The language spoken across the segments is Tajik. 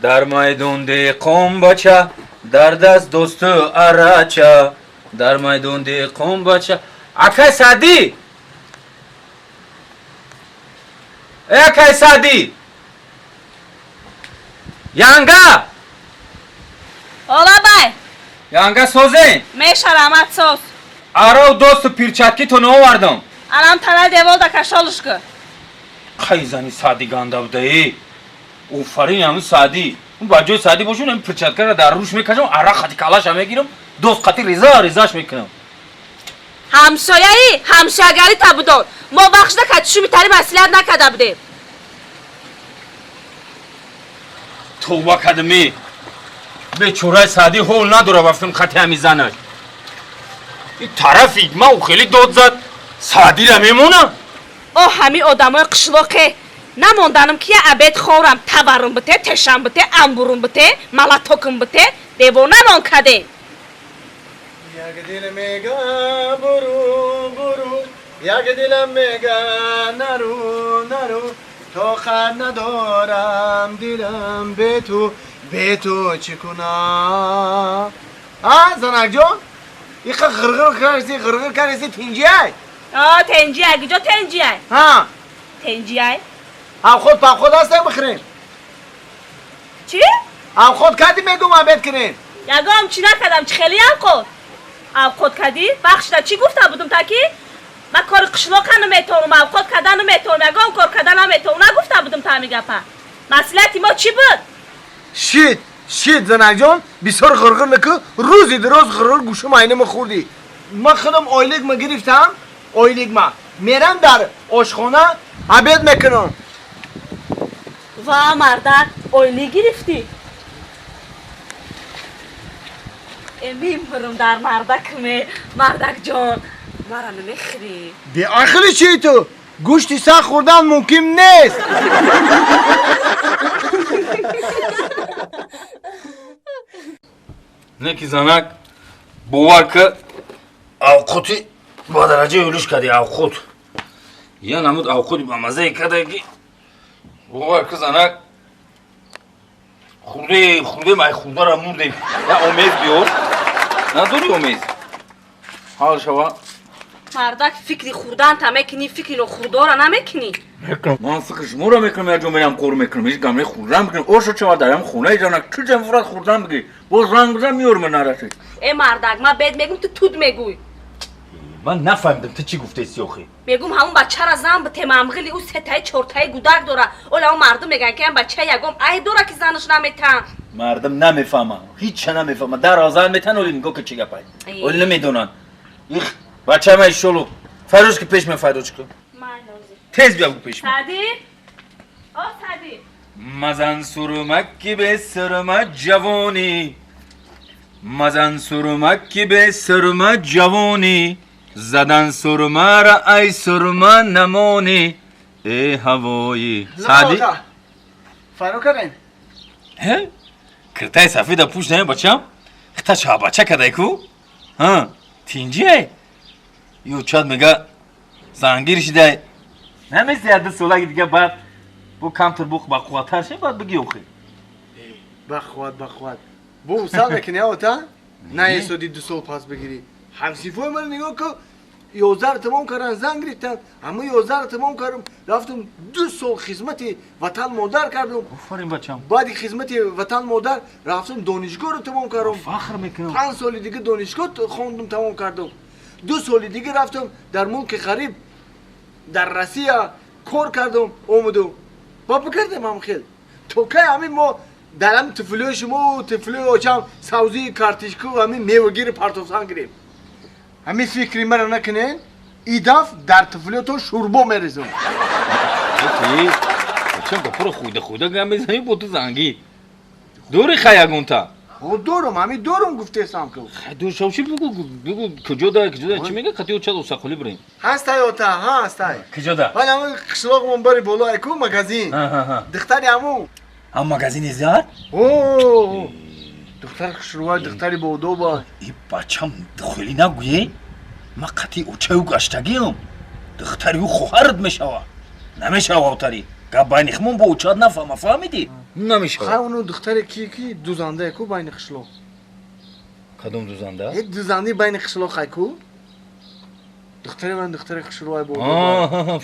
Дар майдон деҳқон бача, дар даст дӯсту арача. Дар майдон деҳқон бача. Акай Саъдӣ! Э, акай Саъдӣ! Янга! Олабай! Янга созен? Мешарамат соз. Арав досту перчаткитон овардам. Алам тана деволда кашолушку. Қай зани Саъдӣ ганда будаe? Офарин ҳамун Саъдӣ. Ба ҷои Саъдӣ бошум, ҳамин перчаткаро дар рӯш мекашам, арақ хати калаша мегирам, дост қати реза резаш мекунам. Ҳамсояи ҳамсоягари табудон. Мо бахшда катишуми тари маслиҳат накарда будем. Тавба кардами. Бечораи Саъдӣ ҳол надора вафтам хати ҳами занаш. Ин тарафи ма ӯ хеле дод зад. Саъдира мемона? О ҳами одамои қишлоқе намонданам ки я обед хӯрам, таварум бите, тешам бите, амбурум бите, малатокум бите, девонамон кадем. Як дил мега буру буру, як дилам мега нару нару, тоқат надорам дилам бе ту, бе ту чӣ кунам? А, занакҷон, иқа ғирғир карси, ғирғир карси, тинҷиай? О, тенҷиай, куҷо тенҷиай? Ҳа. Тенҷиай? Ҳамход памход ҳастем бихӯрем? Чӣ? Ҳамход кардӣ мегум обед кунем? Ягом чӣ накардам, чӣ хеле авқот? Авқот кардӣ? Бахшида чӣ гуфта будум таки? Ман кори қишлоқа наметавонам, авқот карда наметавонам, ягон кор карда наметавонам, нагуфта будум та ҳамин гапа. Маслиҳати мо чӣ буд? Шит, шит, занакҷон, бисёр ғирғир накун, рӯзи дароз ғирғир гӯшум айнама хӯрдӣ. Ман худам ойликма гирифтам, ойликма. Мерам дар ошхона обед мекунам. Ва мардак, ойлик гирифтӣ? Э, мемурам дар мардакме, мардакҷон, мара намехӯрӣ. Беақли чӣ ту? Гӯшти саг хӯрдан мумкин нест. Не ки занак, бовар ки авқоти ба дараҷаи улуш кардӣ авқот. Я намуд авқоти ба маззае карда ки бовар ки занак хӯрдем, хӯрдем, ай хӯрдара мурдем. Я омез биёр. Надори омез? Ҳал шава. Мардак фикри хӯрданта мекунӣ, фикри нохӯрдора намекунӣ. Ман фикри шуморо мекунам, як ҷо мерам кор мекунам, ҳеҷ гам не хӯрдан мекунам. Оша чава дарам хонаи занак, чӣ ҷам фурат хӯрдан бигӣ? Боз ранг бизан меёрма нарасид. Э мардак, ман бед мегум, ту туд мегӯй. Ман нафаҳмидам ту чӣ гуфтаисти охи. Мегум ҳамун бачара зан бите, мамғили ӯ сетаи чортаи гудак дора. Ола он мардум мегӯянд ки ам бача ягом айб дора ки занаш наметан. Мардум намефаҳма, ҳича намефаҳма. Дарро зан метан, оли нигоҳ ки чӣ гапай. Оли намедонанд. Их, бача ма ишолу. Фарёд ки пеш ма фарёд ки. Тез бия бу пеш ма. Саъдӣ? О Саъдӣ. Мазан сурмак ки бе сурма ҷавонӣ. Мазан сурмак ки бе сурма ҷавонӣ. Задан сурмара ай сурма намонӣ. Э ҳавои. Саъдӣ? Фарёд кардем? Ҳе? Киртаи сафеда пӯш нае бачам? Хита шабача кадай ку? Ҳа, тинҷиай? Ё чад мега зангир шидай. Намеси як ду солаги дига баъд бо камтар буқ бақувваттар ши баъд бигӣ охи. Бақувват, бақувват. Бо усал мекунӣ ота? На эсоди ду сол пас бигирӣ. Ҳамсифои маро нигоҳ кун, 11-ро тамом кардан, зан гирифтан. Ҳама 11-ро тамом кардам, рафтам 2 сол хизмати ватан модар кардам. Офарин бачам. Баъди хизмати ватан модар рафтам донишгоҳро тамом кардам. Фахр мекунам. 5 соли дига донишгоҳ хондум, тамом кардам. 2 соли дига рафтам дар мулки ғариб, дар Россия кор кардам, омадам. Ба бикардем ҳам хел. То кай ҳамин мо дар ҳамин тифлиёи шумо тифлиёи очам савзии картишку ҳамин мевагири партофтан гирем. Ҳамин фикри маро накунен, и даф дар тифлиётон шӯрбо мерезам. Чам гапро хӯйда хӯйда гап мезанӣ бо ту зангӣ. Дори хай ягонта? Хо дорум, ҳамин дорум гуфтесам ку. Хай дор шавши бугу, бугу куҷо да, куҷо да, чӣ мега қати очад осақулӣ бирем? Ҳастай ота, ҳастай. Куҷо да? Вале ҳамин қишлоқмон бари боло айку магазин. Духтари ҳамун. Ҳам магазини зар? О, духтари хушрӯва, духтари бодоба. И бачам хеле нагӯе? Ман қати очаю гаштагиам. Духтари ӯ хоҳарат мешава. Намешава отари. Гап байни химон бо учад нафаҳма, фаҳмидӣ? Намешавад. Хай ону духтаре ки дузандае ку байни қишлоқ. Кадом дузанда? Э, дузандаи байни қишлоқ ай ку? Духтари ман духтари хушрӯ ай бо.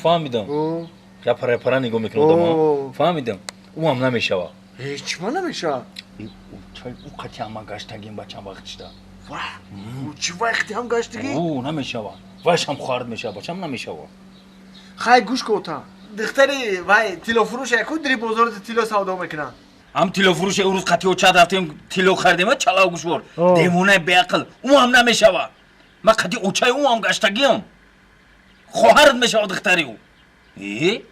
Фаҳмидам. Я пара-пара нигоҳ мекунад одама. Фаҳмидам. Ӯ ҳам намешавад. Э, чима намешавад? Ӯ қати ҳама гаштагим ба чанд вақт шуда. Ва, чӣ вақти ҳам гаштагӣ? Ӯ намешавад. Вайш ҳам хоҳарат мешавад, бачам намешавад. Хай гӯш кун ота. Духтари вай тиллофурӯш ай ку дири бозори тилло савдо мекунад. Ҳам тиллофурӯш урӯз қати очад рафтем тилло харидем, чалав гӯшвор. Девонаи беақл. Ӯ ҳам намешавад. Ман қати очаи ӯ ҳам гаштагиам. Хоҳарат мешавад духтари ӯ. Э?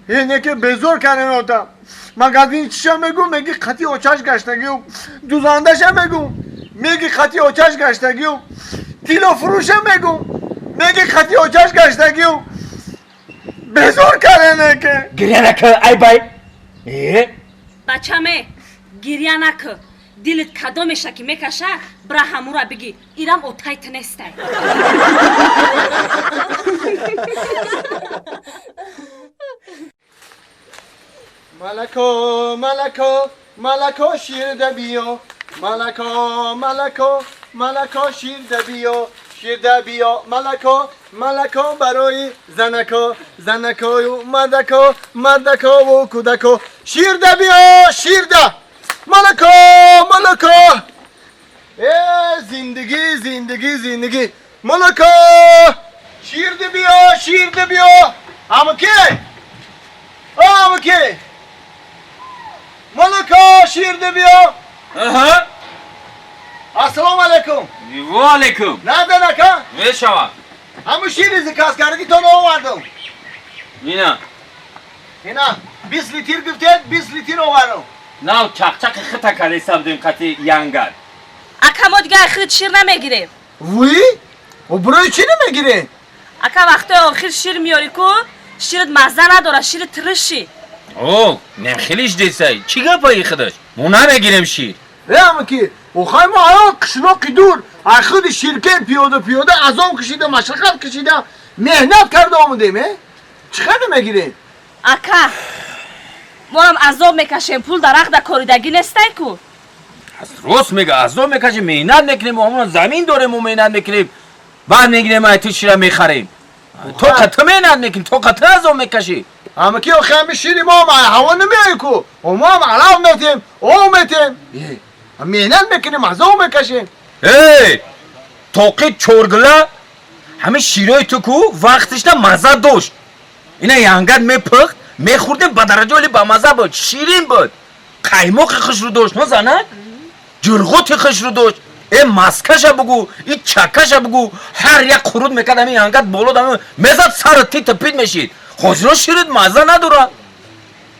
Э, не ки безор кардем ота. Магазин чиша мегӯ, меги қати очаш гаштагиам. Дузандаша мегӯ, меги қати очаш гаштагиам. Тиллофурӯша мегӯ, меги қати очаш гаштагиам. Безор кардем ки. Гиря накун, ай бай. Э? Бачаме, гиря накун. Дилит кадомеша ки мекаша, бира ҳамура бигӣ. Ирам отай ту нестай. Малако, малако, малако ширда биё. Малако, малако, малако ширда биё. Ширда биё, малако, малако барои занако, занакою мардако, мардакову кӯдако. Ширда биё, ширда. Малако, малако. Э, зиндагӣ, зиндагӣ, зиндагӣ. Малако! Ширда биё, ширда биё. Амаки! Амаки! Малако, ширда биё. Аҳа. Ассалому алайкум. Ва алайкум. Наданака? Мешавад. Ҳамун шири заказ кардагитон овардам. Ина. Ина, 20 литр гуфтед, 20 литр овардам. Нав чақчақи хита карда будем қати янгар. Ака, мо дигар худат шир намегирем. Вуй? О, барои чӣ намегирем? Ака, вақтои охир шир меёрӣ ку, шират мазза надорад, шири тириши. О, не хелиш десай. Чӣ гапаи худаш? Мо намегирем шир. Э, амаки, охай мо ҳаён қишлоқи дур, аз худи ширкет пиёда пиёда азоб кашида, машаққат кашида, меҳнат карда омадем, э? Чӣ хел намегирем? Ака, моам азоб мекашем, пул дарахта коридагӣ нестай ку. Аз рост мега, азоб мекашем, меҳнат мекунем, мо замин дорем, мо меҳнат мекунем. Баъд мегирем, ай ту шира мехарем. То қата меҳнат мекунем, то қата азоб мекашӣ. Амаки, охи ҳами шири мо ҳаво намеои ку. Мо ҳам алаф метем, об метем. Меҳнат мекунем, азоб мекашем. Эй, тоқи чоргила ҳами широи ту ку вақтишда мазза дошт. Ина янгат мепухт, мехӯрдем, ба дараҷа оли бамазза буд, ширин буд. Қаймоқи хушрӯ дошт, но занак? Ҷурғоти хушрӯ дошт. Э, маскаша бугу, и чакаша бугу, ҳар як қурут мекард ҳами янгат боло дам мезад сарат тита пит мешид. Ҳозиро ширит мазза надорад.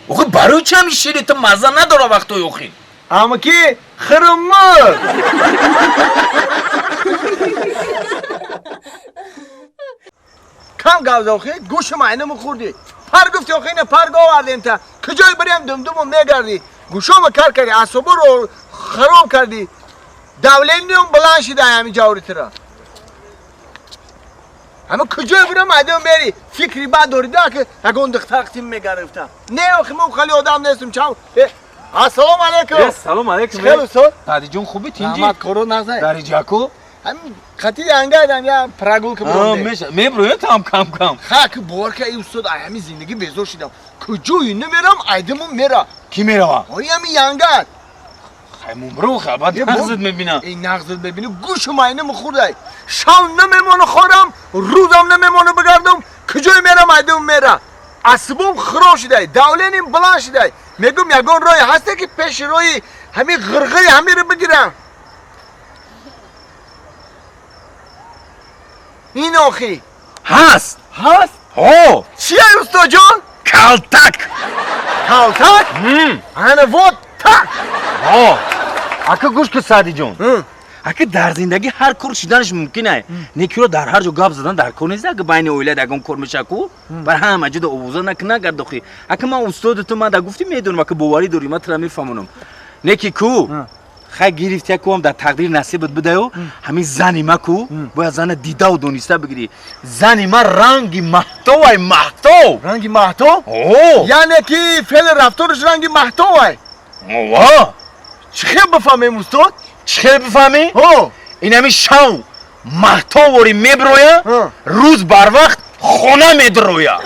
Охи барои чи ҳами шири ту мазза надорад вақтои охир? Амаки, хирмир. Кам гап охи, гӯши майнамо хӯрдӣ. Пар гуфти охи, ина парг овардем та. Куҷое бирем думдуму мегардӣ. Гӯшома кар кардӣ, асоборо хароб кардӣ. Давлениям баланд шида ҳамин ҷаври тура. Ҳама куҷое бирам майдон мери. Фикри бад дорида ки ягон духтар қитим мегарифта. Не охи, ман хали одам нестам, чам. Ассалому алайкум. Салом алайкум. Хеле устод. Садиҷон хубӣ тинҷӣ? Раҳмат, коро нағзай. Дариҷаку? Ҳамин қати янгайдам я прогулка бурдем. Меброем там кам кам. Ха, ки бовар ка, эй устод, ай ҳамин зиндагӣ безор шидам. Куҷое намерам, айдиму мера. Кӣ мерава? Ой, ҳамин янгат. Хай мумру, баъд нағзат мебинам. Эй, нағзат мебинӣ, гӯшу майнамо хӯрдай. Шав намемона хӯрам, рӯзам намемона бигардам, куҷое мерам, айдиму мера. Асбом хироб шидай, давленим баланд шидай. Мегӯм ягон роҳе ҳасте ки пеши роҳи ҳамин ғирғири ҳамиро бигирам. Ин охи. Ҳаст. Ҳаст? Ҳо. Чия, устоҷон? Калтак. Калтак? Ана вот так. Ҳо. Ака гӯш кун, Саъдиҷон. Ака, дар зиндагӣ ҳар кор шиданаш мумкин ай. Некиро дар ҳар ҷо гап задан дар кор нест, ака байни оила ягон кор меша ку, бар ҳама ҷода овоза накуна гардохи. Ака ман устоди ту, ман да гуфтӣ медонам, ака боварӣ дорӣ, ман тура мефаҳмонам. Неки ку, Хай, гирифти, якум дар тақдир насибат бидаю. Ҳамин зани ма ку, бояд зана дидаву дониста бигирӣ. Зани ма ранги маҳтовай, маҳтов. Ранги маҳтов? О. Яъне ки феъли рафтораш ранги маҳтовай? Ова. Чӣ хел бифаҳмем, устод? Чӣ хел бифаҳмӣ? Ҳо. Ин ҳамин шав маҳтовори меброя, рӯз барвақт хона медроя.